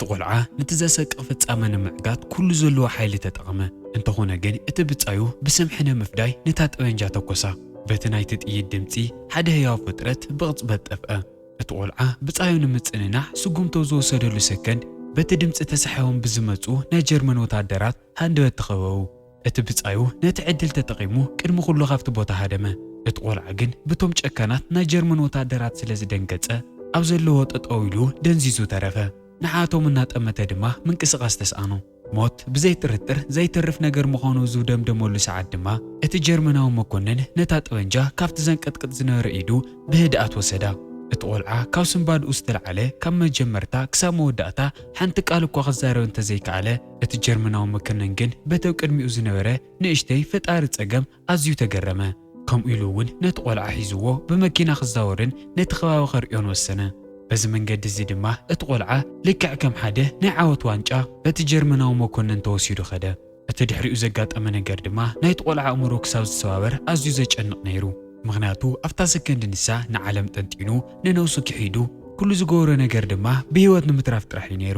እቲ ቆልዓ ነቲ ዘሰቅቕ ፍጻመ ንምዕጋት ኩሉ ዘለዎ ሓይሊ ተጠቐመ። እንተኾነ ግን እቲ ብጻዩ ብስምዒ ንምፍዳይ ነታ ጠበንጃ ተኮሳ። በቲ ናይቲ ጥይት ድምጺ ሓደ ህያው ፍጥረት ብቕጽበት ጠፍአ። እቲ ቆልዓ ብጻዩ ንምጽንናዕ ስጉምቶ ዝወሰደሉ ሰከንድ በቲ ድምጺ ተሳሒቦም ብዝመጹ ናይ ጀርመን ወታደራት ሃንደበት ተኸበቡ። እቲ ብጻዩ ነቲ ዕድል ተጠቒሙ ቅድሚ ኩሉ ካብቲ ቦታ ሃደመ። እቲ ቆልዓ ግን ብቶም ጨካናት ናይ ጀርመን ወታደራት ስለ ዝደንገጸ ኣብ ዘለዎ ጠጠው ኢሉ ደንዚዙ ተረፈ። ንዓቶም እናጠመተ ድማ ምንቅስቓስ ተስኣኖ። ሞት ብዘይ ጥርጥር ዘይተርፍ ነገር ምዃኑ ዝደምደመሉ ሰዓት ድማ እቲ ጀርመናዊ መኮንን ነታ ጠበንጃ ካብቲ ዘንቀጥቅጥ ዝነበረ ኢዱ ብህድኣት ወሰዳ። እቲ ቆልዓ ካብ ስንባድኡ ዝተልዓለ ካብ መጀመርታ ክሳብ መወዳእታ ሓንቲ ቃል እኳ ክዛረብ እንተዘይከኣለ፣ እቲ ጀርመናዊ መኮንን ግን በቲ ኣብ ቅድሚኡ ዝነበረ ንእሽተይ ፈጣሪ ጸገም ኣዝዩ ተገረመ። ከምኡ ኢሉ እውን ነቲ ቆልዓ ሒዝዎ ብመኪና ክዛወርን ነቲ ከባቢ ከርእዮን ወሰነ። በዚ መንገዲ እዚ ድማ እቲ ቆልዓ ልክዕ ከም ሓደ ናይ ዓወት ዋንጫ በቲ ጀርመናዊ መኮንን ተወሲዱ ኸደ። እቲ ድሕሪኡ ዘጋጠመ ነገር ድማ ናይቲ ቆልዓ ኣእምሮ ክሳብ ዝሰባበር ኣዝዩ ዘጨንቕ ነይሩ። ምኽንያቱ ኣብታ ሰከንድ ንሳ ንዓለም ጠንጢኑ ንነብሱ ክሒዱ፣ ኩሉ ዝገበሮ ነገር ድማ ብህይወት ንምትራፍ ጥራሕ እዩ ነይሩ።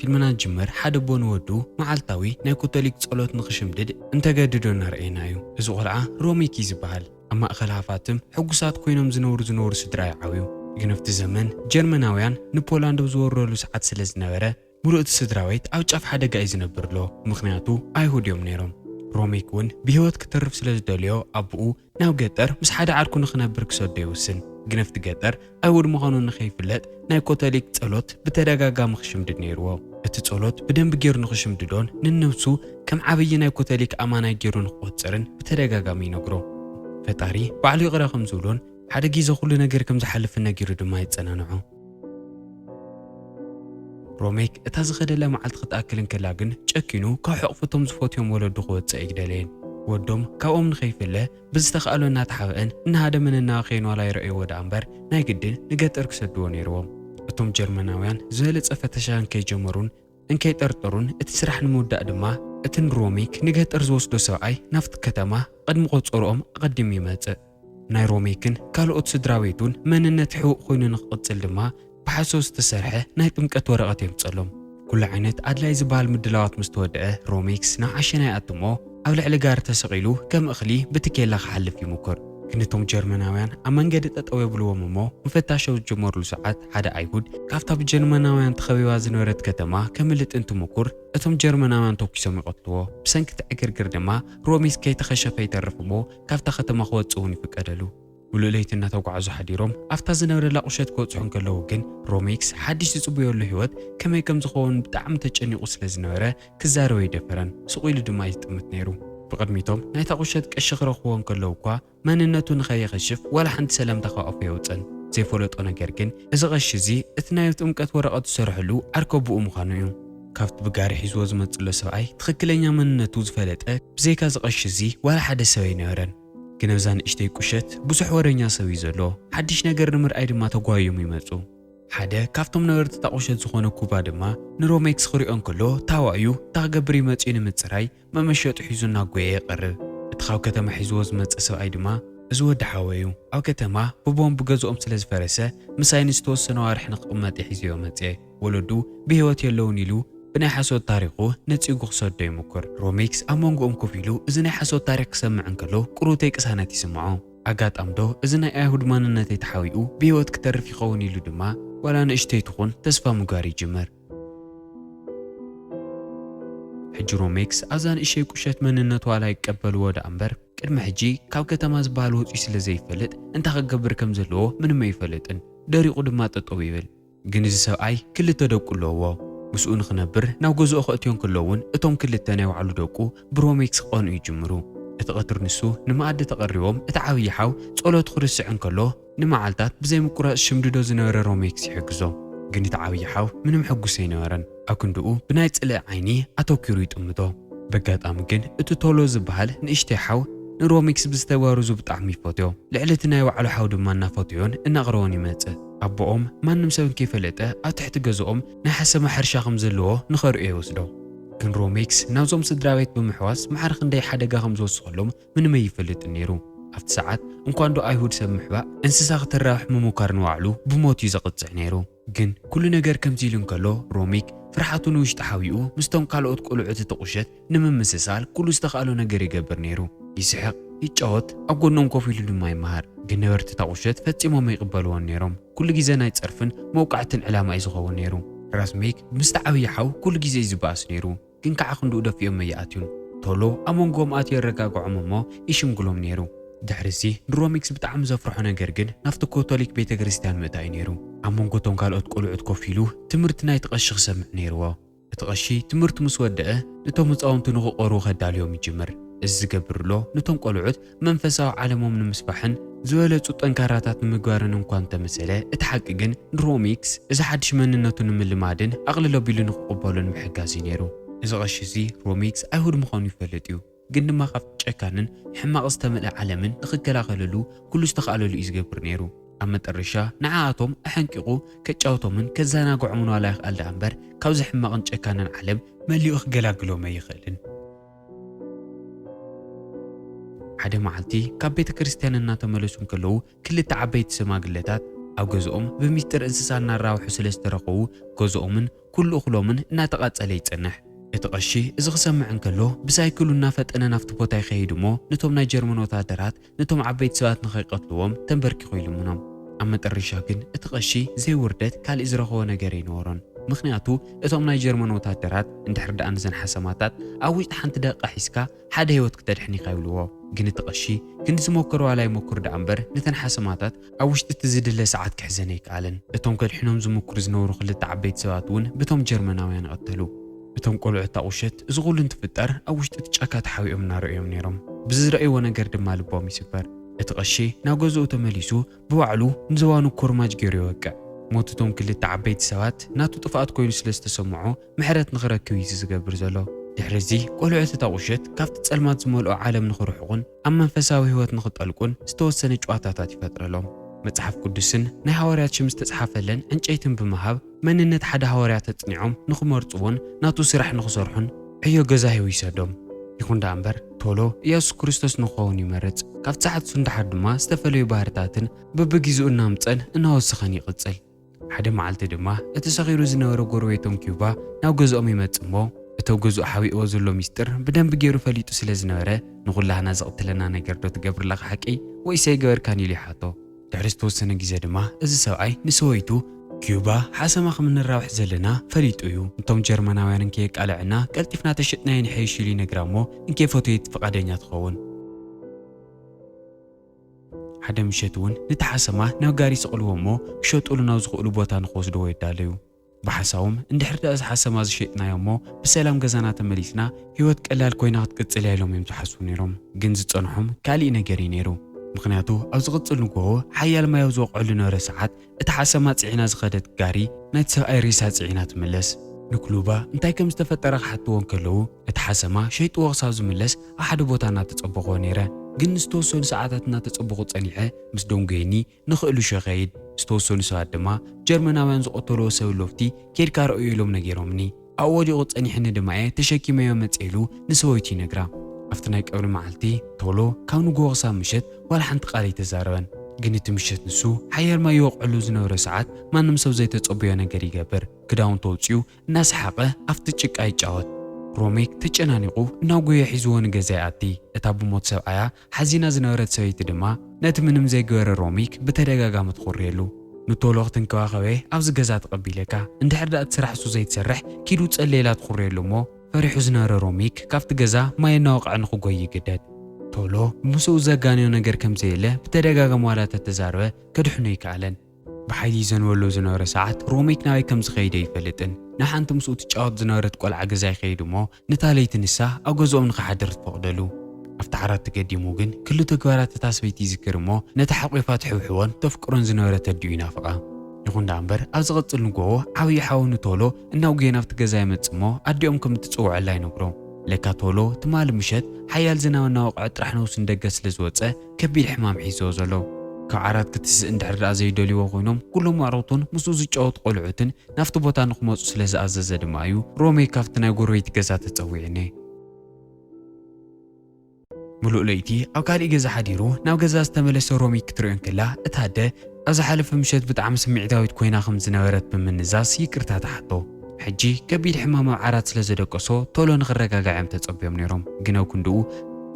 ፊልምና ጅምር ሓደ ኣቦ ንወዱ መዓልታዊ ናይ ኮቶሊክ ጸሎት ንኽሽምድድ እንተገድዶ እናረኣየና እዩ። እዚ ቆልዓ ሮሚክ እዩ ዝበሃል። ኣብ ማእከል ሃፋትም ሕጉሳት ኮይኖም ዝነብሩ ዝነበሩ ስድራ እዩ ዓብዩ። ግን ኣብቲ ዘመን ጀርመናውያን ንፖላንድ ኣብ ዝወረሉ ሰዓት ስለ ዝነበረ፣ ምሉእ እቲ ስድራ ቤት ኣብ ጫፍ ሓደጋ እዩ ዝነብር ኣሎ። ምኽንያቱ ኣይሁድ እዮም ነይሮም። ሮሚክ እውን ብህይወት ክተርፍ ስለ ዝደለዮ ኣቦኡ ናብ ገጠር ምስ ሓደ ዓርኩ ንኽነብር ክሰዶ ይውስን። ግን ኣብቲ ገጠር ኣይሁድ ምዃኑ ንኸይፍለጥ ናይ ኮቶሊክ ጸሎት ብተደጋጋሚ ክሽምድድ ነይርዎ። እቲ ጸሎት ብደንቢ ገይሩ ንኽሽምድዶን ንነብሱ ከም ዓብዪ ናይ ኮቶሊክ ኣማናይ ገይሩ ንኽቆጽርን ብተደጋጋሚ ይነግሮ። ፈጣሪ ባዕሉ ይቕረ ከም ዝብሎን ሓደ ግዜ ኩሉ ነገር ከም ዝሓልፍን ነጊሩ ድማ የጸናንዖ። ሮሜክ እታ ዝኸደላ መዓልቲ ክትኣክል እንከላ ግን ጨኪኑ ካብ ሕቑፊ እቶም ዝፈትዮም ወለዱ ክወጽእ ኣይደለየን። ወዶም ካብኦም ንኸይፍለ ብዝተኻእሎ እናተሓብአን እናሃደመን እናበኸየን ዋላ ይረኣይዎ ደኣ እምበር ናይ ግድን ንገጠር ክሰድዎ ነይርዎም። እቶም ጀርመናውያን ዝበለጸ ፈተሻ እንከይጀመሩን እንከይጠርጠሩን እቲ ስራሕ ንምውዳእ ድማ እቲ ንሮሜክ ንገጠር ዝወስዶ ሰብኣይ ናብቲ ከተማ ቅድሚ ቆጸርኦም ኣቐዲሙ ይመጽእ። ናይ ሮሜክን ካልኦት ስድራ ቤቱን መንነት ሕቡእ ኮይኑ ንክቕጽል ድማ ብሓሶት ዝተሰርሐ ናይ ጥምቀት ወረቐት የምጸሎም። ኩሉ ዓይነት ኣድላይ ዝበሃል ምድላዋት ምስ ተወደአ ሮሜክስ ናብ ዓሸና ይኣትሞ ኣብ ልዕሊ ጋሪ ተሰቒሉ ከም እኽሊ ብቲ ኬላ ክሓልፍ ይሙክር። ግን እቶም ጀርመናውያን ኣብ መንገዲ ጠጠው የብልዎም እሞ ምፍታሽ ኣብ ዝጀመሩሉ ሰዓት ሓደ ኣይሁድ ካብታ ብጀርመናውያን ተኸቢባ ዝነበረት ከተማ ከምልጥ እንትሙኩር እቶም ጀርመናውያን ተኩሶም ይቐትልዎ። ብሰንኪ እቲ ዕግርግር ድማ ሮሜክስ ከይተኸሸፈ ይተርፍ እሞ ካብታ ከተማ ክወጽእ እውን ይፍቀደሉ። ሙሉእ ለይቲ እናተጓዕዙ ሓዲሮም ኣብታ ዝነበረላ ቁሸት ክበጽሑ እንከለዉ ግን ሮሜክስ ሓድሽ ዝጽበየሉ ህይወት ከመይ ከም ዝኸውን ብጣዕሚ ተጨኒቑ ስለ ዝነበረ ክዛረብ ኣይደፈረን። ስቕ ኢሉ ድማ ይጥምት ነይሩ። ብቕድሚቶም ናይታ ቁሸት ቀሺ ክረኽብዎ እንከለዉ እኳ መንነቱ ንኸየኸሽፍ ዋላ ሓንቲ ሰላምታ ካብ ኣፉ የውጽእን። ዘይፈለጦ ነገር ግን እዚ ቀሺ እዚ እቲ ናይ ጥምቀት ወረቐት ዝሰርሐሉ ዓርከ ኣቦኡ ምዃኑ እዩ። ካብቲ ብጋሪ ሒዝዎ ዝመጽእ ዘሎ ሰብኣይ ትኽክለኛ መንነቱ ዝፈለጠ ብዘይካ እዚ ቀሺ እዚ ዋላ ሓደ ሰብ ኣይነበረን። ግን ኣብዛ ንእሽተይ ቁሸት ብዙሕ ወረኛ ሰብ እዩ ዘሎ። ሓድሽ ነገር ንምርኣይ ድማ ተጓዮም ይመጹ። ሓደ ካብቶም ነበርቲ እታ ቁሸት ዝኾነ ኩባ ድማ ንሮሜክስ ክሪኦ እንከሎ ታዋእዩ እንታይ ክገብር እዩ መጺኡ ንምጽራይ መመሸጡ ሒዙ እናጎየ ይቐርብ። እቲ ካብ ከተማ ሒዝዎ ዝመጸ ሰብኣይ ድማ እዚ ወዲ ሓወይ እዩ። ኣብ ከተማ ብቦምብ ገዝኦም ስለ ዝፈረሰ ምሳይ ንዝተወሰነ ኣዋርሕ ንክቕመጥ እየ ሒዘዮ መጽየ። ወለዱ ብህይወት የለውን ኢሉ ብናይ ሓሶት ታሪኹ ነጺጉ ክሰዶ ይሙክር። ሮሜክስ ኣብ መንጎኦም ኮፍ ኢሉ እዚ ናይ ሓሶት ታሪኽ ክሰምዕ እንከሎ ቁሩብተይ ቅሳነት ይስምዖ። ኣጋጣሚ ዶ እዚ ናይ ኣይሁድ ማንነተይ ተሓቢኡ ብህይወት ክተርፍ ይኸውን ኢሉ ድማ ዋላ ንእሽተይ ትኹን ተስፋ ምግባር ይጅምር። ሕጂ ሮሜክስ ኣብዛ ንእሽተይ ቁሸት መንነቱ ዋላ ይቀበልዎ ደኣ እምበር ቅድሚ ሕጂ ካብ ከተማ ዝበሃል ወፂኡ ስለ ዘይፈልጥ እንታይ ክገብር ከም ዘለዎ ምንም ኣይፈልጥን። ደሪቑ ድማ ጠጠው ይብል። ግን እዚ ሰብኣይ ክልተ ደቁ ኣለዎ። ምስኡ ንኽነብር ናብ ገዝኡ ከእትዮ እንከሎ እውን እቶም ክልተ ናይ ባዕሉ ደቁ ብሮሜክስ ክቐንኡ ይጅምሩ። እቲ ቀትሪ ንሱ ንመኣዲ ተቐሪቦም እቲ ዓብዪ ሓው ጸሎቱ ክርስዕ እንከሎ ንመዓልታት ብዘይ ምቁራጽ ሽምድዶ ዝነበረ ሮሜክስ ይሕግዞ። ግን እቲ ዓብዪ ሓው ምንም ሕጉስ ኣይነበረን። ኣብ ክንድኡ ብናይ ጽልኢ ዓይኒ ኣተኲሩ ይጥምቶ። በጋጣሚ ግን እቲ ቶሎ ዝበሃል ንእሽተይ ሓው ንሮሜክስ ብዝተግባሩ እዚ ብጣዕሚ ይፈትዮ። ልዕሊ እቲ ናይ ባዕሉ ሓው ድማ እናፈትዮን እናቕረቦን ይመጽእ። ኣቦኦም ማንም ሰብ እንከይፈለጠ ኣብ ትሕቲ ገዝኦም ናይ ሓሰማ ሕርሻ ከም ዘለዎ ንኸርእዮ ይወስዶ። ግን ሮሜክስ ናብዞም ስድራ ቤት ብምሕዋስ ማዕረ ክንደይ ሓደጋ ከም ዝወስኸሎም ምንም ኣይፈልጥን ነይሩ። ኣብቲ ሰዓት እንኳን ዶ ኣይሁድ ሰብ ምሕባእ፣ እንስሳ ክትራብሕ ምሙካር ንባዕሉ ብሞት እዩ ዘቕጽዕ ነይሩ። ግን ኩሉ ነገር ከምዚ ኢሉ እንከሎ፣ ሮሚክ ፍርሓቱ ንውሽጢ ሓቢኡ ምስቶም ካልኦት ቆልዑት እቲ ቁሸት ንምምስሳል ኩሉ ዝተኻእሎ ነገር ይገብር ነይሩ። ይስሕቕ፣ ይጫወት፣ ኣብ ጎኖም ኮፍ ኢሉ ድማ ይመሃር። ግን ነበርቲ እታ ቁሸት ፈጺሞም ኣይቕበልዎን ነይሮም። ኩሉ ግዜ ናይ ጸርፍን መውቃዕትን ዕላማ እዩ ዝኸውን ነይሩ። ራስሚክ ምስቲ ዓብዪ ሓው ኩሉ ግዜ እዩ ዝበኣስ ነይሩ። ግን ከዓ ክንድኡ ደፊኦም ኣይኣትዩን። ቶሎ ኣብ መንጎኦም ኣትዩ የረጋግዖም እሞ ይሽምግሎም ነይሩ። ድሕሪዚ ንሮሚክስ ብጣዕሚ ዘፍርሖ ነገር ግን ናብቲ ኮቶሊክ ቤተ ክርስቲያን ምእታው እዩ ነይሩ። ኣብ መንጎ እቶም ካልኦት ቆልዑት ኮፍ ኢሉ ትምህርቲ ናይቲ ቀሺ ክሰምዕ ነይርዎ። እቲ ቀሺ ትምህርቱ ምስ ወደአ፣ ነቶም ህፃውንቲ ንኽቐርቡ ከዳልዮም ይጅምር። እዚ ዝገብር ኣሎ፣ ነቶም ቆልዑት መንፈሳዊ ዓለሞም ንምስፋሕን ዝበለጹ ጠንካራታት ንምግባርን እንኳ እንተመሰለ፣ እቲ ሓቂ ግን ንሮሚክስ እዚ ሓድሽ መንነቱ ንምልማድን ኣቕልል ኣቢሉ ንኽቕበሎ ንምሕጋዝ እዩ ነይሩ። እዚ ቀሺ እዚ ሮሚክስ ኣይሁድ ምዃኑ ይፈልጥ እዩ፣ ግን ድማ ካብቲ ጨካንን ሕማቕ ዝተመልአ ዓለምን ንኽከላኸለሉ ኩሉ ዝተኻእለሉ እዩ ዝገብር ነይሩ። ኣብ መጠረሻ ንዓኣቶም ኣሐንቂቑ ከጫውቶምን ከዘናግዖምን ዋላ ይኽኣል ደኣ እምበር፣ ካብዚ ሕማቕን ጨካንን ዓለም መሊኡ ክገላግሎም ኣይኽእልን። ሓደ መዓልቲ ካብ ቤተ ክርስቲያን እናተመለሱ እንከለዉ፣ ክልተ ዓበይቲ ሽማግለታት ኣብ ገዝኦም ብሚስጥር እንስሳ እናራብሑ ስለ ዝተረኸቡ፣ ገዝኦምን ኩሉ እኽሎምን እናተቓጸለ ይጸንሕ። እቲ ቀሺ እዚ ክሰምዕ እንከሎ፣ ብሳይክሉ እናፈጠነ ናብቲ ቦታ ይኸይድ እሞ፣ ነቶም ናይ ጀርመን ወታደራት ነቶም ዓበይቲ ሰባት ንኸይቀትልዎም ተንበርኪኹ ይልምኖም። ኣብ መጠረሻ ግን እቲ ቀሺ ዘይውርደት ካልእ ዝረኸቦ ነገር ኣይነበሮን። ምኽንያቱ እቶም ናይ ጀርመን ወታደራት እንድሕር ደኣ ነዘን ሓሰማታት ኣብ ውሽጢ ሓንቲ ደቂቃ ሒዝካ ሓደ ህይወት ክተድሕን ኢኻ ይብልዎ። ግን እቲ ቀሺ ክንዲ ዝሞከረ ዋላ ይሞክር ደኣ እምበር ነተን ሓሰማታት ኣብ ውሽጢ እቲ ዝድለ ሰዓት ክሕዘን ኣይከኣለን። እቶም ከድሕኖም ዝምክሩ ዝነበሩ ክልተ ዓበይቲ ሰባት እውን ብቶም ጀርመናውያን ይቐተሉ። እቶም ቆልዑ እታ ቁሸት እዚ ኩሉ እንትፍጠር ኣብ ውሽጢ እቲ ጫካ ተሓቢኦም እናረእዮም ነይሮም። ብዝረእይዎ ነገር ድማ ልቦም ይስበር። እቲ ቀሺ ናብ ገዝኡ ተመሊሱ ብባዕሉ ንዝባኑ ኮርማጅ ገይሩ ይወቅዕ። ሞት እቶም ክልተ ዓበይቲ ሰባት ናቱ ጥፍኣት ኮይኑ ስለ ዝተሰምዖ ምሕረት ንኽረክብ እዩ እዚ ዝገብር ዘሎ። ድሕሪ እዚ ቆልዑ እቲ እታ ቁሸት ካብቲ ጸልማት ዝመልኦ ዓለም ንኽርሕቑን ኣብ መንፈሳዊ ህይወት ንኽጠልቁን ዝተወሰነ ጨዋታታት ይፈጥረሎም። መጽሓፍ ቅዱስን ናይ ሃዋርያት ሽም ዝተጽሓፈለን ዕንጨይትን ብምሃብ መንነት ሓደ ሃዋርያ ተጽኒዖም ንኽመርጽዎን ናቱ ስራሕ ንኽሰርሑን ዕዮ ገዛ ሂቡ ይሰዶም። ይኹን ደኣ እምበር ቶሎ ኢየሱስ ክርስቶስ ንኽኸውን ይመርጽ። ካብቲ ሰዓት እሱ ንደሓር ድማ ዝተፈለዩ ባህርታትን በብጊዜኡ እናምጸን እናወሰኸን ይቕጽል። ሓደ መዓልቲ ድማ እቲ ሰኺሩ ዝነበረ ጎረቤቶም ኪዩባ ናብ ገዝኦም ይመጽእ እሞ፣ እቲ ኣብ ገዝኡ ሓቢእዎ ዘሎ ሚስጥር ብደንቢ ገይሩ ፈሊጡ ስለ ዝነበረ፣ "ንኹላህና ዘቕትለና ነገር ዶ ትገብር ኣለኻ ሓቀይ ወይስ ኣይገበርካን?" ኢሉ ይሓቶ። ድሕሪ ዝተወሰነ ግዜ ድማ እዚ ሰብኣይ ንሰበይቱ፣ "ኪዩባ ሓሰማ ከም እንራብሕ ዘለና ፈሊጡ እዩ። ነቶም ጀርመናውያን እንከየቃልዐና ቀልጢፍና ተሸጥናዮ ንሐይሽ" ኢሉ ይነግራ እሞ፣ እንከይፈተየት ፍቓደኛ ትኸውን። ሓደ ምሸት እውን ነቲ ሓሰማ ናብ ጋሪ ይስቕልዎ እሞ ክሸጥሉ ናብ ዝኽእሉ ቦታ ንኽወስድዎ ይዳለዩ። ብሓሳቦም እንድሕር ደኣ እዚ ሓሰማ ዝሸጥናዮ እሞ ብሰላም ገዛና ተመሊስና ህይወት ቀላል ኮይና ክትቅጽል እያ ኢሎም እዮም ዝሓስቡ ነይሮም። ግን ዝጸንሖም ካሊእ ነገር እዩ ነይሩ። ምኽንያቱ ኣብ ዝቕጽል ንግሆ ሓያል ማይ ኣብ ዝወቕዐሉ ነበረ ሰዓት እቲ ሓሰማ ጽዒና ዝኸደት ጋሪ ናይቲ ሰብኣይ ሬሳ ጽዒና ትምለስ። ንክሉባ እንታይ ከም ዝተፈጠረ ክሓትዎ እንከለዉ፣ እቲ ሓሰማ ሸይጥዎ ክሳብ ዝምለስ ኣብ ሓደ ቦታ እናተጸበኽዎ ነይረ። ግን ንዝተወሰኑ ሰዓታት እናተጸበኹ ጸኒሐ ምስ ደንጎየኒ ንኽእልሾ ይኸይድ። ዝተወሰኑ ሰባት ድማ ጀርመናውያን ዝቐተልዎ ሰብ ሎፍቲ ኬድካ ርኣዮ ኢሎም ነጊሮምኒ። ኣብኡ ወዲቑ ጸኒሕኒ ድማ እየ ተሸኪመዮ መጽእ ኢሉ ንሰበይቱ ይነግራ። ኣብቲ ናይ ቀብሪ መዓልቲ ቶሎ ካብ ንግሆ ክሳብ ምሸት ዋላ ሓንቲ ቃል ኣይተዛረበን። ግን እቲ ምሸት ንሱ ሓያል ማይ ይወቕዐሉ ዝነበረ ሰዓት ማንም ሰብ ዘይተጸበዮ ነገር ይገብር። ክዳውንቱ ኣውጺኡ እናሰሓቐ ኣብቲ ጭቃ ይጫወት። ሮሚክ ተጨናኒቑ እናጎየ ሒዝዎ ንገዛ ይኣቲ። እታ ብሞት ሰብኣያ ሓዚና ዝነበረት ሰበይቲ ድማ ነቲ ምንም ዘይገበረ ሮሚክ ብተደጋጋሚ ትኹርየሉ። "ንቶሎ ክትንከባኸበ ኣብዚ ገዛ ተቐቢለካ፣ እንድሕር ደኣ እቲ ስራሕ እሱ ዘይትሰርሕ ኪድ ውጸለይ" ኢላ ትኹርየሉ እሞ፣ ፈሪሑ ዝነበረ ሮሚክ ካብቲ ገዛ ማይ እናወቕዐ ንኽጎይ ይግደድ። ቶሎ ምስኡ ዘጋንዮ ነገር ከም ዘየለ ብተደጋጋሚ ዋላ ተተዛረበ፣ ከድሕኖ ኣይከኣለን። ብሓይሊ ይዘንበሉ ዝነበረ ሰዓት ሮሚክ ናበይ ከም ዝኸይድ ኣይፈልጥን። ንሓንቲ ምስኡ ትጫወት ዝነበረት ቆልዓ ገዛ ይኸይድ እሞ፣ ነታ ለይቲ ንሳ ኣብ ገዝኦም ንኽሓድር ትፈቕደሉ። ኣብቲ ዓራት ተገዲሙ ግን ክሉ ተግባራት እታ ሰበይቲ ይዝክር እሞ፣ ነታ ሓቂፋ ትሕብሕቦን ተፍቅሮን ዝነበረት ኣዲኡ ይናፍቓ። ይኹን ደኣ እምበር፣ ኣብ ዝቕጽል ንግሆ ዓብዪ ሓው ንቶሎ እናጉየ ናብቲ ገዛ ይመጽእ እሞ፣ ኣዲኦም ከም እትጽውዐላ ይነግሮ። ለካ ቶሎ ትማሊ ምሸት ሓያል ዝናብ እናወቕዐ ጥራሕ ነብሱ ንደገ ስለ ዝወጸ፣ ከቢድ ሕማም ሒዝዎ ዘሎ። ካብ ዓራት ክትስእ እንድሕር ደኣ ዘይደልይዎ ኮይኖም፣ ኩሎም ኣዕሩኽቱን ምስኡ ዝጫወቱ ቆልዑትን ናብቲ ቦታ ንኽመጹ ስለ ዝኣዘዘ ድማ እዩ ሮሜክ ካብቲ ናይ ጎረቤት ገዛ ተጸዊዑኒ። ምሉእ ለይቲ ኣብ ካሊእ ገዛ ሓዲሩ ናብ ገዛ ዝተመለሰ ሮሜክ ክትሪኦ እንከላ፣ እታ ኣደ ኣብ ዝሓለፈ ምሸት ብጣዕሚ ስምዒታዊት ኮይና ከም ዝነበረት ብምንዛዝ ይቅርታ ትሓቶ። ሕጂ ከቢድ ሕማም ኣብ ዓራት ስለ ዘደቀሶ ቶሎ ንኽረጋጋዕ እዮም ተጸብዮም ነይሮም። ግን ኣብ ክንድኡ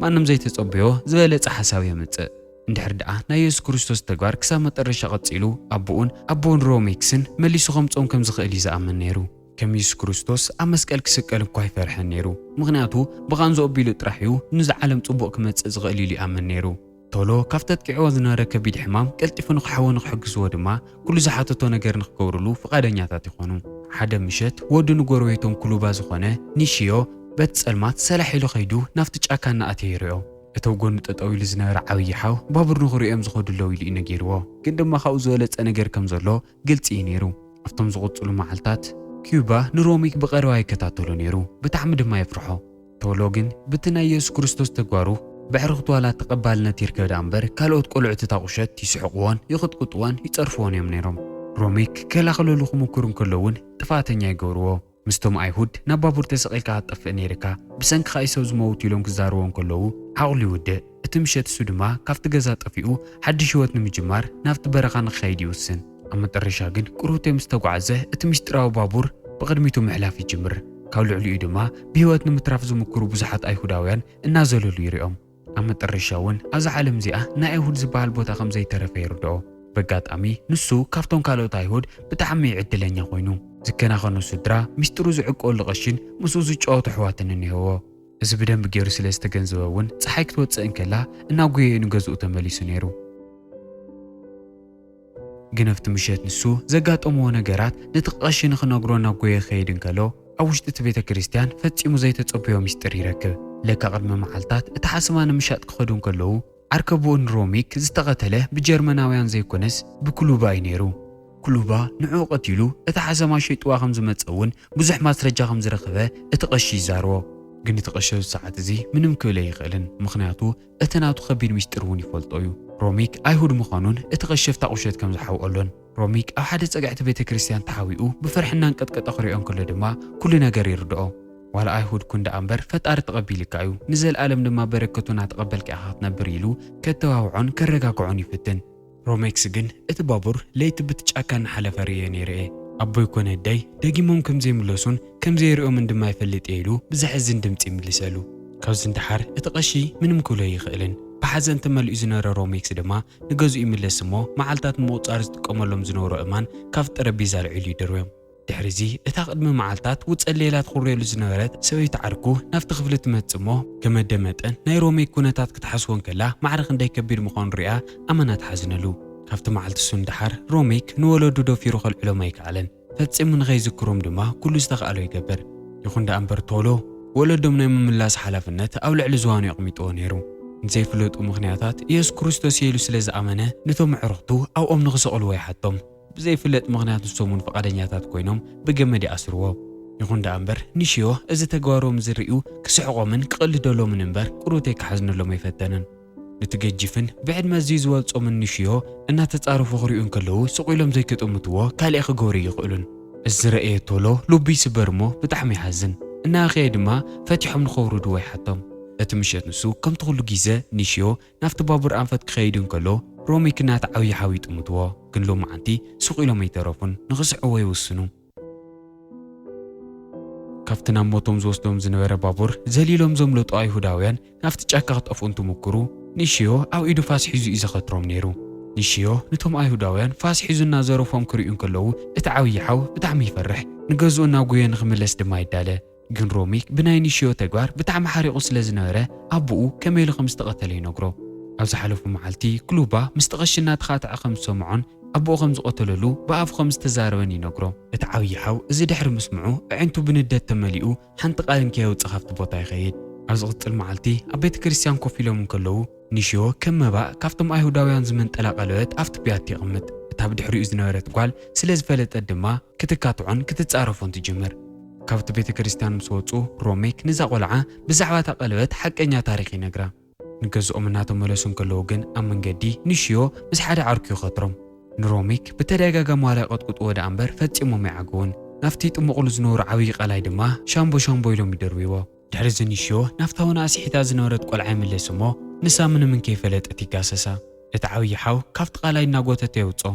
ማንም ዘይተጸበዮ ዝበለጸ ሓሳብ የምጽእ። እንድሕር ደኣ ናይ የሱስ ክርስቶስ ተግባር ክሳብ መጠረሻ ቀጺሉ፣ ኣቦኡን ኣቦን ሮሜክስን መሊሱ ከምጾም ከም ዝኽእል እዩ ዝኣምን ነይሩ። ከም የሱስ ክርስቶስ ኣብ መስቀል ክስቀል እኳ ኣይፈርሐን ነይሩ። ምኽንያቱ ብቓንዝኡ ኣቢሉ ጥራሕ እዩ ንዚ ዓለም ጽቡቕ ክመጽእ ዝኽእል ኢሉ ይኣምን ነይሩ። ቶሎ ካብቲ ኣጥቂዕዎ ዝነበረ ከቢድ ሕማም ቀልጢፉ ንኽሕወ ንኽሕግዝዎ ድማ ኩሉ ዝሓተቶ ነገር ንኽገብርሉ ፍቓደኛታት ይኾኑ። ሓደ ምሸት ወዱ ንጎረቤቶም ኩሉባ ዝኾነ ኒሽዮ በቲ ጸልማት ሰላሕ ኢሉ ኸይዱ ናብቲ ጫካ እናኣተየ ይርኦ። እቲ ኣብ ጎኑ ጠጠው ኢሉ ዝነበረ ዓብዪ ሓው ባቡር ንኽርእዮም ዝኸዱ ኣለዉ ኢሉ እዩ ነጊርዎ። ግን ድማ ካብኡ ዝበለጸ ነገር ከም ዘሎ ግልጺ እዩ ነይሩ። ኣብቶም ዝቕጽሉ መዓልታት ኪዩባ ንሮሚክ ብቐረባ ይከታተሎ ነይሩ፣ ብጣዕሚ ድማ የፍርሖ። ቶሎ ግን ብቲ ናይ የሱስ ክርስቶስ ተግባሩ ብዕርኽቱ ዋላ ተቐባልነት ይርከብ ደኣ እምበር፣ ካልኦት ቆልዑት እታ ቁሸት ይስሕቕዎን ይቕጥቅጥዎን ይጸርፍዎን እዮም ነይሮም። ሮሚክ ክከላኸለሉ ክምኩር እንከሎ እውን ጥፋተኛ ይገብርዎ። ምስቶም ኣይሁድ ናብ ባቡር ተሰቒልካ ክትጠፍእ ነይርካ፣ ብሰንክኻ እዩ ሰብ ዝመውት ኢሎም ክዛረብዎ እንከለዉ ዓቕሉ ይውድእ። እቲ ምሸት እሱ ድማ ካብቲ ገዛ ጠፊኡ ሓድሽ ህይወት ንምጅማር ናብቲ በረኻ ንክኸይድ ይውስን። ኣብ መጠረሻ ግን ቅሩብተይ ምስ ተጓዕዘ እቲ ምስጢራዊ ባቡር ብቕድሚቱ ምሕላፍ ይጅምር። ካብ ልዕሊኡ ድማ ብህይወት ንምትራፍ ዝምክሩ ብዙሓት ኣይሁዳውያን እናዘለሉ ይሪኦም። ኣብ መጠረሻ እውን ኣብዛ ዓለም እዚኣ ናይ ኣይሁድ ዝበሃል ቦታ ከም ዘይተረፈ ይርድኦ። በጋጣሚ ንሱ ካብቶም ካልኦት ኣይሁድ ብጣዕሚ ዕድለኛ ኮይኑ፣ ዝከናኸኑ ስድራ፣ ምስጢሩ ዝዕቀሉ ቀሺን ምስኡ ዝጫወቱ ኣሕዋትን እኒሀዎ። እዚ ብደንቢ ገይሩ ስለ ዝተገንዘበ እውን ጸሓይ ክትወጽእ እንከላ እናጎየየ ንገዝኡ ተመሊሱ ነይሩ። ግን ኣብቲ ምሸት ንሱ ዘጋጠምዎ ነገራት ነቲ ቀሺ ንኽነግሮ እናጎየ ክኸይድ እንከሎ፣ ኣብ ውሽጢ እቲ ቤተ ክርስቲያን ፈጺሙ ዘይተጸበዮ ምስጢር ይረክብ። ለካ ቅድሚ መዓልታት እቲ ሓሰማ ንምሻጥ ክኸዱ እንከለዉ፣ ዓርከ ኣቦኡ ንሮሚክ ዝተቐተለ ብጀርመናውያን ዘይኮነስ ብክሉባ እዩ ነይሩ። ክሉባ ንዕኡ ቀቲሉ እቲ ሓሰማ ሸይጥዋ ከም ዝመጸ እውን ብዙሕ ማስረጃ ከም ዝረኸበ እቲ ቀሺ ይዛረቦ። ግን እቲ ቀሺ ኣብዚ ሰዓት እዚ ምንም ክብል ኣይኽእልን፣ ምኽንያቱ እቲ ናቱ ከቢድ ምስጢር እውን ይፈልጦ እዩ። ሮሚክ ኣይሁድ ምዃኑን እቲ ቀሺ ኣብታ ቁሸት ከም ዝሓውቀሎን። ሮሚክ ኣብ ሓደ ጸግዒ እቲ ቤተ ክርስቲያን ተሓቢኡ ብፍርሒ እናንቀጥቀጠ ክሪኦ እንከሎ ድማ ኩሉ ነገር ይርድኦ። ዋላ ኣይሁድ ኩን ደኣ እምበር ፈጣሪ ተቐቢልካ እዩ፣ ንዘለኣለም ድማ በረከቱ እናተቐበልካ ኢኻ ክትነብር ኢሉ ከተዋውዖን ከረጋግዖን ይፍትን። ሮሜክስ ግን እቲ ባቡር ለይቲ ብቲ ጫካ እናሓለፈ ርእየ ነይረ እየ። ኣቦይ ኮነ ኣደይ ደጊሞም ከም ዘይምለሱን ከም ዘይርእዮምን ድማ ይፈልጥ እየ ኢሉ ብዘሕዝን ድምፂ ይምልሰሉ። ካብዚ ንደሓር እቲ ቀሺ ምንም ክብሎ ኣይኽእልን። ብሓዘን ተመሊኡ ዝነበረ ሮሜክስ ድማ ንገዝኡ ይምለስ እሞ መዓልታት ንምቑፃር ዝጥቀመሎም ዝነበሩ እማን ካብ ጠረጴዛ ኣልዒሉ ይድርብዮም። ድሕሪ እዚ እታ ቅድሚ መዓልታት ውፀ ሌላ ትኹርየሉ ዝነበረት ሰበይቲ ዓርኩ ናብቲ ክፍሊ ትመጽእ እሞ፣ ገመደ መጠን ናይ ሮሜክ ኩነታት ክትሓስቦ እንከላ ማዕረ ክንደይ ከቢድ ምዃኑ ሪኣ ኣመና ትሓዝነሉ። ካብቲ መዓልቲ እሱ ንደሓር ሮሜክ ንወለዱ ደፊሩ ከልዕሎም ኣይከኣለን። ፈጺሙ ንኸይዝክሮም ድማ ኩሉ ዝተኻእሎ ይገብር። ይኹን ደኣ እምበር ቶሎ ወለዶም ናይ ምምላስ ሓላፍነት ኣብ ልዕሊ ዝባኑ የቕሚጥዎ ነይሩ። ንዘይፍለጡ ምኽንያታት ኢየሱስ ክርስቶስ እየ ኢሉ ስለ ዝኣመነ ነቶም ኣዕሩኽቱ ኣብኦም ንኽሰቕልዎ ይሓቶም። ብዘይፍለጥ ምኽንያት ንሶም እውን ፍቓደኛታት ኮይኖም ብገመድ ይኣስርዎ። ይኹን ደኣ እምበር ንሽዮ እዚ ተግባሮም ዝርእዩ ክስሕቖምን ክቕልደሎምን እምበር ቅሩተይ ክሓዝነሎም ኣይፈተነን። ነቲ ገጂፍን ብዕድመ ኣዝዩ ዝበልጾምን ንሽዮ እናተጻረፉ ክርእዩ እንከለዉ ስቕ ኢሎም ዘይክጥምትዎ ካልእ ክገብሩ ኣይኽእሉን። እዚ ዝረኣየ ቶሎ ልቡ ይስበር እሞ ብጣዕሚ ይሓዝን። እናበኸየ ድማ ፈቲሖም ንኸውርድዎ ይሓቶም። እቲ ምሸት ንሱ ከምቲ ኩሉ ግዜ ንሽዮ ናብቲ ባቡር ኣንፈት ክኸይድ እንከሎ ሮሜክ ናቲ ዓብዪ ሓው ይጥምትዎ። ግን ሎማዓንቲ ስቕ ኢሎም ኣይተረፉን። ንኽስዕዎ ይውስኑ። ካብቲ ናብ ሞቶም ዝወስዶም ዝነበረ ባቡር ዘሊሎም ዘምለጡ ኣይሁዳውያን ናብቲ ጫካ ክጠፍኡ እንትምክሩ፣ ንሽዮ ኣብ ኢዱ ፋስ ሒዙ እዩ ዘኸትሮም ነይሩ። ንሽዮ ነቶም ኣይሁዳውያን ፋስ ሒዙ እናዘረፎም ክርእዩ እንከለዉ፣ እቲ ዓብዪ ሓው ብጣዕሚ ይፈርሕ። ንገዝኡ እናጎየ ንኽምለስ ድማ ይዳለ። ግን ሮሚክ ብናይ ንሽዮ ተግባር ብጣዕሚ ሓሪቑ ስለ ዝነበረ፣ ኣቦኡ ከመይ ኢሉ ከም ዝተቐተለ ይነግሮ። ኣብ ዝሓለፉ መዓልቲ፣ ክሉባ ምስቲ ቀሺ እናተኻትዐ ከም ዝሰምዖን ኣቦኡ ከም ዝቐተለሉ ብኣፉ ከም ዝተዛረበን ይነግሮ። እቲ ዓብዪ ሓው እዚ ድሕሪ ምስምዑ፣ ኣዒንቱ ብንደት ተመሊኡ፣ ሓንቲ ቃል እንከየውጽእ ካብቲ ቦታ ይኸይድ። ኣብ ዝቕጽል መዓልቲ፣ ኣብ ቤተ ክርስቲያን ኮፍ ኢሎም እንከለዉ፣ ንሽዮ ከም መባእ ካብቶም ኣይሁዳውያን ዝመንጠላ ቀለበት ኣብቲ ቢያቲ የቕምጥ። እታ ብድሕሪኡ ዝነበረት ጓል ስለ ዝፈለጠት ድማ፣ ክትካትዖን ክትጻረፎን ትጅምር። ካብቲ ቤተ ክርስቲያን ምስ ወጹ፣ ሮሜክ ንዛ ቆልዓ ብዛዕባ እታ ቀለበት ሓቀኛ ታሪኽ ይነግራ። ንገዝኦም እናተመለሱ እንከለዉ ግን ኣብ መንገዲ ንሽዮ ምስ ሓደ ዓርኩ ይኸትሮም። ንሮሚክ ብተደጋጋሚ ዋላ ይቐጥቅጥዎ ደኣ እምበር ፈጺሞም ኣይዓገቡን። ናብቲ ጥሙቕሉ ዝነበሩ ዓብዪ ቐላይ ድማ ሻምቦ ሻምቦ ኢሎም ይደርብይዎ። ድሕሪ እዚ ንሽዮ ናብታ ወና ኣስሒታ ዝነበረት ቆልዓ ይምለስ እሞ ንሳ ምንም እንከይፈለጠት ይጋሰሳ። እቲ ዓብዪ ሓው ካብቲ ቐላይ እናጎተተ የውፅኦ።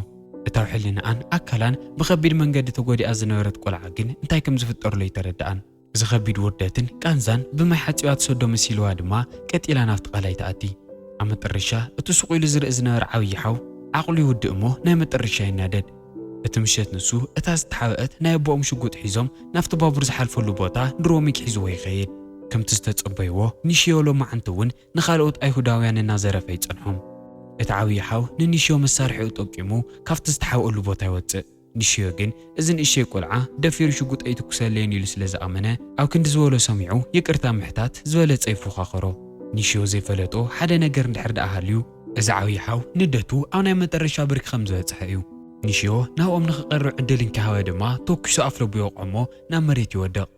እታ ውሕልንኣን ኣካላን ብኸቢድ መንገዲ ተጎዲኣ ዝነበረት ቆልዓ ግን እንታይ ከም ዝፍጠርሎ ኣይተረድኣን። እዚ ኸቢድ ውርደትን ቃንዛን ብማይ ሓጺባ ትሰዶ መሲልዋ ድማ ቀጢላ ናብቲ ቐላይ ትኣቲ። ኣብ መጠረሻ እቲ ሱቕ ኢሉ ዝርኢ ዝነበረ ዓብዪ ሓው ዓቕሉ ይውድእ እሞ ናይ መጠረሻ ይናደድ። እቲ ምሸት ንሱ እታ ዝተሓብአት ናይ ኣቦኦም ሽጉጥ ሒዞም ናብቲ ባቡር ዝሓልፈሉ ቦታ ንሮሚክ ሒዝዎ ይኸይድ። ከምቲ ዝተጸበይዎ ንሽዮ ሎማዓንቲ እውን ንኻልኦት ኣይሁዳውያን እናዘረፈ ይጸንሖም። እቲ ዓብዪ ሓው ንንሽዮ መሳርሒኡ ጠቂሙ ካብቲ ዝተሓብአሉ ቦታ ይወጽእ። ንሽዮ ግን እዚ ንእሽተይ ቆልዓ ደፊሩ ሽጉጥ ኣይትኩሰለይን ኢሉ ስለ ዝኣመነ ኣብ ክንዲ ዝበሎ ሰሚዑ ይቅርታ ምሕታት ዝበለጸ ይፎኻኸሮ። ንሽዮ ዘይፈለጦ ሓደ ነገር እንድሕር ደኣ ሃልዩ እዚ ዓብዪ ሓው ንደቱ ኣብ ናይ መጠረሻ ብርኪ ከም ዝበጽሐ እዩ። ንሽዮ ናብኦም ንኽቐርብ ዕድል እንከሃበ ድማ ተኩሱ ኣፍለቡ ይወቕዖ እሞ ናብ መሬት ይወድቕ።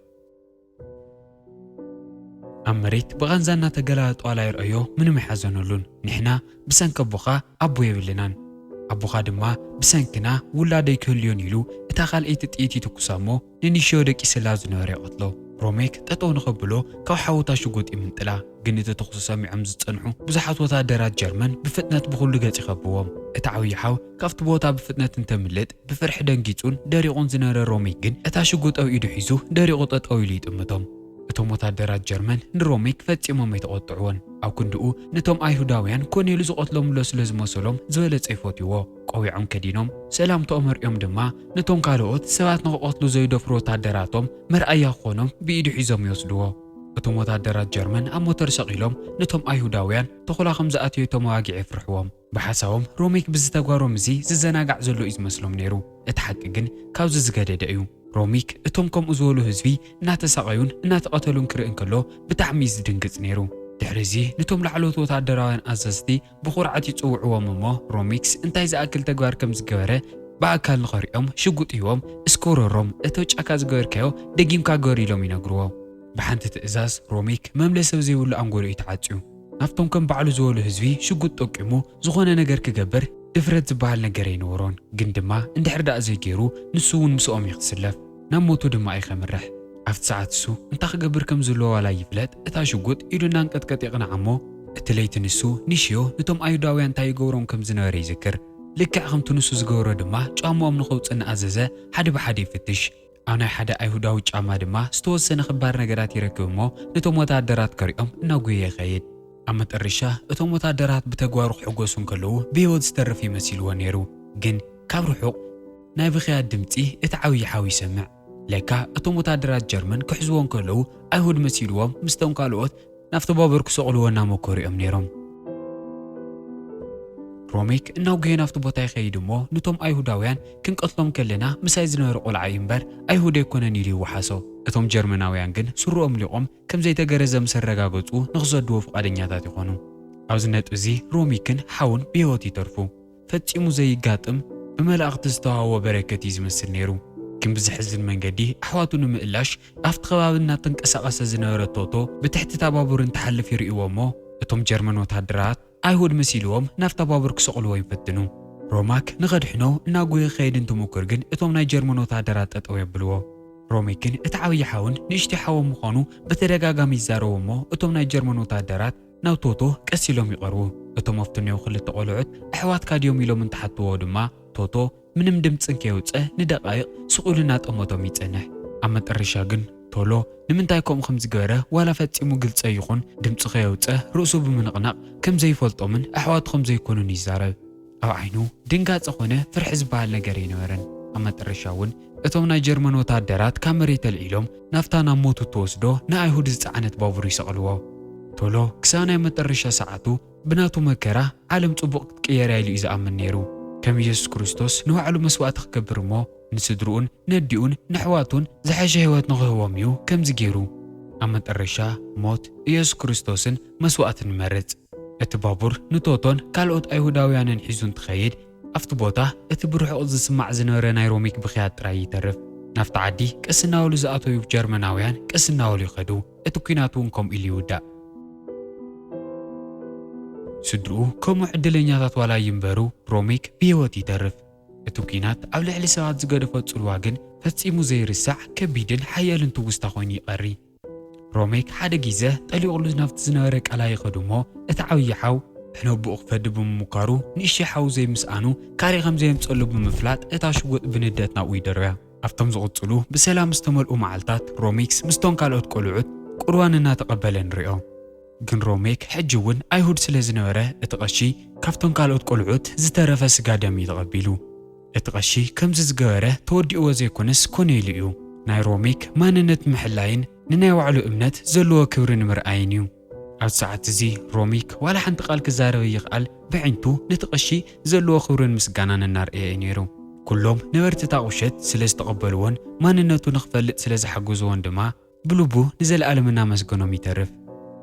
ኣብ መሬት ብቓንዛ እናተገላበጠ ዋላ ይርአዮ ምንም ኣይሓዘነሉን። ንሕና ብሰንኪ ኣቦኻ ኣቦ የብልናን፣ ኣቦኻ ድማ ብሰንክና ውላደይ ክህልዮን ኢሉ እታ ካልኣይቲ ጥይት ይትኩሳ እሞ ንንሽዮ ደቂስላ ዝነበረ ይቐትሎ። ሮሜክ ጠጠው ንኸብሎ ካብ ሓውታ ሽጉጥ ይምንጥላ። ግን እቲ ተኹሲ ሰሚዖም ዝጸንሑ ብዙሓት ወታደራት ጀርመን ብፍጥነት ብኹሉ ገጽ ይኸብዎም። እቲ ዓብዪ ሓው ካብቲ ቦታ ብፍጥነት እንተምልጥ ብፍርሒ ደንጊጹን ደሪቑን ዝነበረ ሮሜክ ግን እታ ሽጉጥ ኣብ ኢዱ ሒዙ ደሪቑ ጠጠው ኢሉ ይጥምቶም። እቶም ወታደራት ጀርመን ንሮሜክ ፈጺሞም ኣይተቖጥዕዎን። ኣብ ክንድኡ ነቶም ኣይሁዳውያን ኮኔሉ ዝቐትሎም ኣሎ ስለ ዝመሰሎም ዝበለጸ ይፈትይዎ። ቆቢዖም ከዲኖም ሰላምታኦም ኣርእዮም ድማ ነቶም ካልኦት ሰባት ንኽቐትሉ ዘይደፍሩ ወታደራቶም መርኣያ ክኾኖም ብኢዱ ሒዞም ይወስድዎ። እቶም ወታደራት ጀርመን ኣብ ሞተር ሰቒሎም ነቶም ኣይሁዳውያን ተኹላ ከም ዝኣተየ እቶም ኣባጊዕ የፍርሕዎም። ብሓሳቦም ሮሜክ ብዚ ተግባሮም እዚ ዝዘናጋዕ ዘሎ እዩ ዝመስሎም ነይሩ። እቲ ሓቂ ግን ካብዚ ዝገደደ እዩ። ሮሚክ እቶም ከምኡ ዝበሉ ህዝቢ እናተሳቐዩን እናተቐተሉን ክርኢ እንከሎ ብጣዕሚ እዩ ዝድንግጽ ነይሩ። ድሕሪ እዚ ነቶም ላዕለዎት ወታደራውያን ኣዘዝቲ ብኹርዓት ይጽውዕዎም እሞ ሮሚክስ እንታይ ዝኣክል ተግባር ከም ዝገበረ ብኣካል ንኸርእዮም ሽጉጥ ሂቦም እስከ ውረሮም እቶ ጫካ ዝገበርካዮ ደጊምካ ግበር ኢሎም ይነግርዎ። ብሓንቲ ትእዛዝ ሮሚክ መምለሲ ኣብ ዘይብሉ ኣንጎሎ እዩ ተዓጽዩ። ናብቶም ከም ባዕሉ ዝበሉ ህዝቢ ሽጉጥ ጠቂሙ ዝኾነ ነገር ክገብር ድፍረት ዝበሃል ነገር ኣይነበሮን። ግን ድማ እንድሕር ደኣ ዘይገይሩ ንሱ እውን ምስኦም እዩ ክስለፍ፣ ናብ ሞቱ ድማ እዩ ከምርሕ። ኣብቲ ሰዓት እሱ እንታይ ክገብር ከም ዘለዎ ዋላ ይፍለጥ፣ እታ ሽጉጥ ኢዱ እናንቀጥቀጠ ይቕንዓ እሞ እቲ ለይቲ ንሱ ንሽዮ ነቶም ኣይሁዳውያን እንታይ ይገብሮም ከም ዝነበረ ይዝክር። ልክዕ ከምቲ ንሱ ዝገበሮ ድማ ጫማኦም ንኸውፅእ እናኣዘዘ ሓደ ብሓደ ይፍትሽ። ኣብ ናይ ሓደ ኣይሁዳዊ ጫማ ድማ ዝተወሰነ ክባር ነገራት ይረክብ እሞ ነቶም ወታደራት ከሪኦም እናጉየ ይኸይድ። ኣብ መጠረሻ እቶም ወታደራት ብተግባሩ ክሕጎሱ እንከለዉ ብህይወት ዝተርፍ ይመሲልዎ ነይሩ። ግን ካብ ርሑቕ ናይ ብኽያት ድምጺ እቲ ዓብዪ ሓው ይሰምዕ። ለካ እቶም ወታደራት ጀርመን ክሕዝዎ እንከለዉ ኣይሁድ መሲልዎም ምስቶም ካልኦት ናብቲ ባቡር ክሰቕልዎ እናመከሩ እዮም ነይሮም። ሮሜክ እናጉየ ናብቲ ቦታ ይኸይድ እሞ ነቶም ኣይሁዳውያን ክንቀትሎም ከለና ምሳይ ዝነበረ ቆልዓ እዩ እምበር ኣይሁድ ኣይኮነን ኢሉ ይወሓሶ። እቶም ጀርመናውያን ግን ስርኦም ሊቖም ከም ዘይተገረዘ ምስ ኣረጋገጹ ንኽሰድዎ ፍቓደኛታት ይኾኑ። ኣብዚ ነጥቢ እዚ ሮሚክን ሓውን ብህይወት ይተርፉ። ፈጺሙ ዘይጋጥም ብመላእኽቲ ዝተዋህቦ በረከት እዩ ዝመስል ነይሩ። ግን ብዘሕዝን መንገዲ ኣሕዋቱ ንምእላሽ ኣብቲ ከባቢ እናተንቀሳቐሰ ዝነበረ ቶቶ ብትሕቲ እታ ባቡር እንትሓልፍ ይርእይዎ እሞ እቶም ጀርመን ወታደራት ኣይሁድ መሲልዎም ናብታ ባቡር ክሰቕልዎ ይፈትኑ። ሮማክ ንኸድሕኖ እናጎየ ክኸይድ እንትሙክር ግን እቶም ናይ ጀርመን ወታደራት ጠጠው የብልዎ። ሮሜክን እቲ ዓብዪ ሓውን ንእሽተይ ሓዎም ምዃኑ ብተደጋጋሚ ይዛረቡ እሞ እቶም ናይ ጀርመን ወታደራት ናብ ቶቶ ቀስ ኢሎም ይቐርቡ። እቶም ኣብቲ ኔው ክልተ ቆልዑት ኣሕዋትካ ድዮም ኢሎም እንትሓትዎ ድማ ቶቶ ምንም ድምፂ እንከየውፀ ንደቃይቕ ስቕ ኢሉ እናጠመቶም ይፀንሕ። ኣብ መጠረሻ ግን ቶሎ ንምንታይ ከምኡ ከም ዝገበረ ዋላ ፈፂሙ ግልፂ ይኹን ድምፂ ከየውፀ ርእሱ ብምንቕናቕ ከም ዘይፈልጦምን ኣሕዋቱ ከም ዘይኮኑን ይዛረብ። ኣብ ዓይኑ ድንጋፀ ኾነ ፍርሒ ዝበሃል ነገር ኣይነበረን። ኣብ መጠረሻ እውን እቶም ናይ ጀርመን ወታደራት ካብ መሬት ኣልዒሎም ናብታ ናብ ሞቱ እትወስዶ ንኣይሁድ ዝፀዓነት ባቡር ይሰቕልዎ። ቶሎ ክሳብ ናይ መጠረሻ ሰዓቱ ብናቱ መከራ ዓለም ጽቡቕ ክትቅየር እያ ኢሉ እዩ ዝኣምን ነይሩ። ከም ኢየሱስ ክርስቶስ ንባዕሉ መስዋእቲ ክገብር እሞ ንስድርኡን ነዲኡን ንኣሕዋቱን ዝሐሸ ህይወት ንኽህቦም እዩ ከምዚ ገይሩ። ኣብ መጠረሻ ሞት ኢየሱስ ክርስቶስን መስዋእትን ይመርጽ። እቲ ባቡር ንቶቶን ካልኦት ኣይሁዳውያንን ሒዙ እንትኸይድ ኣብቲ ቦታ እቲ ብርሑቕ ዝስማዕ ዝነበረ ናይ ሮሚክ ብኽያት ጥራይ ይተርፍ። ናብቲ ዓዲ ቀስ እናበሉ ዝኣተዉ ጀርመናውያን ቀስ እናበሉ ይኸዱ። እቲ ኲናት እውን ከምኡ ኢሉ ይውዳእ። ስድርኡ ከምኡ ዕድለኛታት ዋላ ይንበሩ፣ ሮሚክ ብህይወት ይተርፍ። እቲ ኲናት ኣብ ልዕሊ ሰባት ዝገደፎ ጽልዋ ግን ፈጺሙ ዘይርሳዕ ከቢድን ሓያልን ትውስታ ኮይኑ ይቐሪ። ሮሜክ ሓደ ግዜ ጠሊቑሉ ናብቲ ዝነበረ ቀላይ ይኸዱ እሞ፣ እቲ ዓብዪ ሓው ሕነ ኣቦኡ ክፈዲ ብምምኳሩ፣ ንእሽተይ ሓው ዘይምስኣኑ ካሬ ከም ዘየምጸሉ ብምፍላጥ፣ እታ ሽጉጥ ብንደት ናብኡ ይደርብያ። ኣብቶም ዝቕጽሉ ብሰላም ዝተመልኡ መዓልታት፣ ሮሚክስ ምስቶም ካልኦት ቆልዑት ቁርባን እናተቐበለ ንሪኦ። ግን ሮሜክ ሕጂ እውን ኣይሁድ ስለ ዝነበረ፣ እቲ ቀሺ ካብቶም ካልኦት ቆልዑት ዝተረፈ ስጋ ደም እዩ ተቐቢሉ። እቲ ቀሺ ከምዚ ዝገበረ ተወዲእዎ ዘይኮነስ ኮነ ኢሉ እዩ። ናይ ሮሜክ ማንነት ምሕላይን ንናይ ባዕሉ እምነት ዘለዎ ክብሪ ንምርኣይን እዩ። ኣብዚ ሰዓት እዚ ሮሚክ ዋላ ሓንቲ ቃል ክዛረብ ይኽኣል፣ ብዒንቱ ነቲ ቀሺ ዘለዎ ክብርን ምስጋናን እናርኣየ እዩ ነይሩ። ኩሎም ነበርቲ እታ ቁሸት ስለ ዝተቐበልዎን ማንነቱ ንኽፈልጥ ስለ ዝሓገዝዎን ድማ ብልቡ ንዘለኣለም እናመስገኖም ይተርፍ።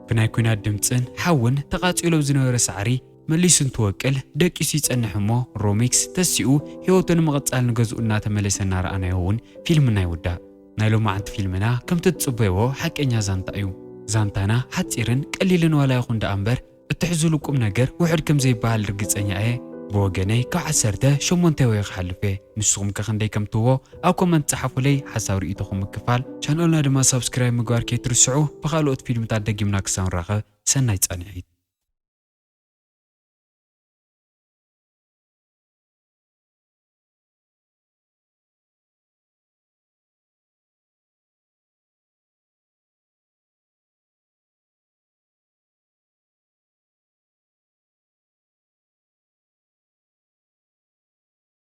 ብናይ ኲናት ድምጽን ሓውን ተቓጺሎም ዝነበረ ሳዕሪ መሊሱ እንትወቅል ደቂሱ ይጸንሕ እሞ፣ ሮሚክስ ተሲኡ ህይወቱ ንምቕጻል ንገዝኡ እናተመለሰ እናረኣናዮ እውን ፊልምና ይውዳእ። ናይ ሎማዓንቲ ፊልምና ከምቲ ትጽበይዎ ሓቀኛ ዛንታ እዩ። ዛንታና ሓጺርን ቀሊልን ዋላ ይኹን ደኣ እምበር፣ እትሕዝሉ ቁም ነገር ውሑድ ከም ዘይበሃል ርግጸኛ እየ። ብወገነይ ካብ ዓሰርተ ሸሞንተ ወይ ክሓልፍ እየ። ንስኹም ከ ክንደይ ከም ትህቦ ኣብ ኮመንት ጸሓፉለይ። ሓሳብ ርእይቶኹም ምክፋል፣ ቻነልና ድማ ሳብስክራይብ ምግባር ከይትርስዑ። ብኻልኦት ፊልምታት ደጊምና ክሳብ ንራኸብ ሰናይ ጻንሒት።